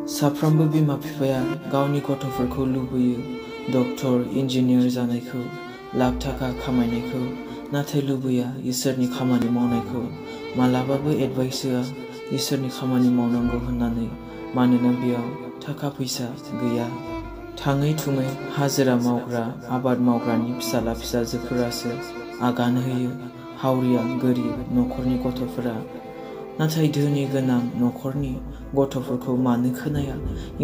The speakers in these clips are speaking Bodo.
साफ्रोमबो बिमा बिफाया गावनि गथ'फोरखौ लुबैयो डक्टर इन्जिनियार जानायखौ, लाख थाखा खामायनायखौ, नाथाय लुबैया इसोरनि खामानि मावनायखौ। मालाबाबो एडभाइस होआ इसोरनि खामानि मावनांगौ होननानै, मानोना बेयाव थाखा फैसा गैया। थाङै थुङै हाजिरा मावग्रा, आबाद मावग्रानि फिसाला फिसाजोफोरासो आगान होयो हावरिया गोरिब नखरनि गथ'फोरा। नाथाय धोनि गोनां नखरनि गथ'फोरखौ मानो खोनाया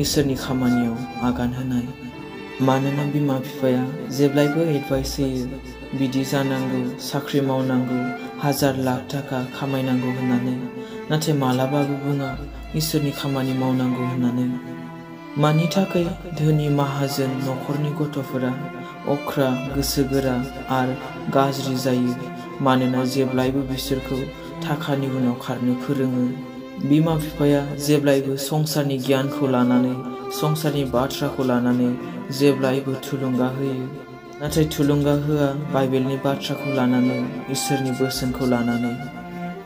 इसोरनि खामानियाव आगान होनाय? मानोना बिमा बिफाया जेब्लायबो एडभाइस होयो बिदि जानांगौ, साख्रि मावनांगौ, हाजार लाख थाखा खामायनांगौ होननानै, नाथाय मालाबाबो बुङा इसोरनि खामानि मावनांगौ होननानै। मानि थाखाय धोनि माहाजोन नखरनि गथ'फोरा अख्रा, गोसो गोरा आरो गाज्रि जायो? मानोना जेब्लायबो बिसोरखौ थाखानि उनाव खारनो फोरोङो। बिमा बिफाया जेब्लायबो संसारनि गियानखौ लानानै, संसारनि बाथ्राखौ लानानै जेब्लायबो थुलुंगा होयो, नाथाय थुलुंगा होआ बाइबेलनि बाथ्राखौ लानानै, इसोरनि बोसोनखौ लानानै।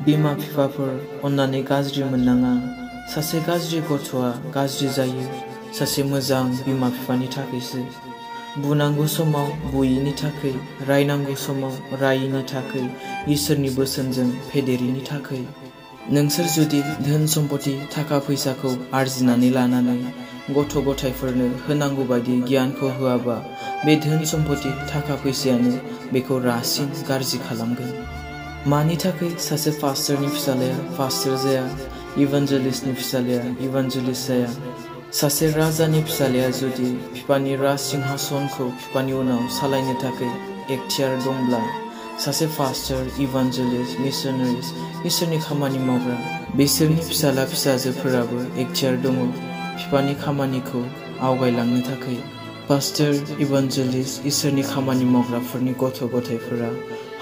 बिमा बिफाफोर, अन्नानै गाज्रि मोननाङा। सासे गाज्रि गथ'आ गाज्रि जायो सासे मोजां बिमा बिफानि थाखायसो। बुनांगौ समाव बुयैनि थाखै, रायनांगौ समाव रायैनि थाखै, इसोरनि बोसोनजों फेदेरिनि थाखै। नोंसोर जुदि धोन सम्पति थाखा फैसाखौ आरजिनानै लानानै गथ' गथायफोरनो होनांगौ बायदि गियानखौ होआबा, बे धोन सम्पति थाखा फैसायानो बेखौ रासिन गाज्रि खालामगोन। मानि थाखाय सासे पास्टरनि फिसालाया पास्टर जाया, इभान्जेलिस्टनि फिसालाया इभान्जेलिस्ट जाया? सासे राजानि फिसालाया जुदि बिफानि राज सिंहासनखौ बिफानि उनाव सालायनो थाखाय एखथियार दंब्ला, सासे पास्टर, इभान्जेलिस्ट, मिशनारिस, इसोरनि खामानि मावग्रा, बिसोरनि फिसाला फिसाजोफोराबो एखथियार दङ बिफानि खामानिखौ आवगायलांनो थाखाय। पास्टर, इभान्जेलिस्ट, इसोरनि खामानि मावग्राफोरनि गथ' गथायफोरा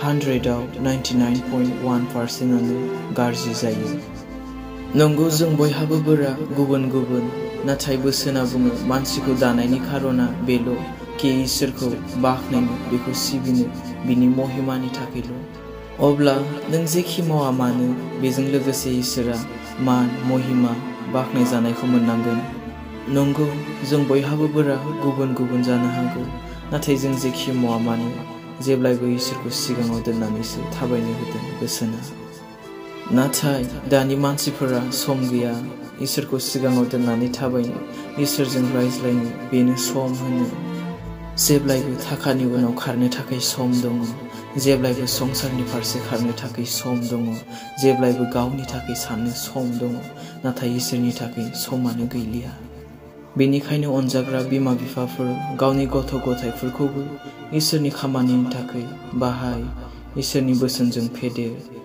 100आव 99.1%आनो गाज्रि जायो। नंगौ, जों बयहाबो बोरा गुबुन गुबुन, नाथाय बोसोना बुङो मानसिखौ दानायनि खार'ना बेल' कि इसोरखौ बाख्नायनो, बेखौ सिबिनो, बिनि महिमानि थाखायल'। अब्ला नों जेखि मावा मानो बेजों लोगोसे इसोरा मान, महिमा, बाख्नायजानायखौ मोननांगोन। नंगौ, जों बयहाबो बोरा गुबुन गुबुन जानो हागौ, नाथाय जों जेखि मावा मानो जेब्लायबो इसोरखौ सिगाङाव दोननानैसो थाबायनो होदों बोसोना। नाथाय दानि मानसिफोरा सम गैया इसोरखौ सिगाङाव दोननानै थाबायनो, इसोरजों रायज्लायनो, बेनो सम होनो। जेब्लायबो थाखानि उनाव खारनो थाखाय सम दङ, जेब्लायबो संसारनि फारसे खारनो थाखाय सम दङ, जेब्लायबो गावनि थाखाय साननो सम दङ, नाथाय इसोरनि थाखाय समानो गैलिया। बेनिखायनो अनजाग्रा बिमा बिफाफोर, गावनि गथ' गथायफोरखौबो इसोरनि खामानिनि थाखाय बाहाय, इसोरनि बोसोनजों फेदेर।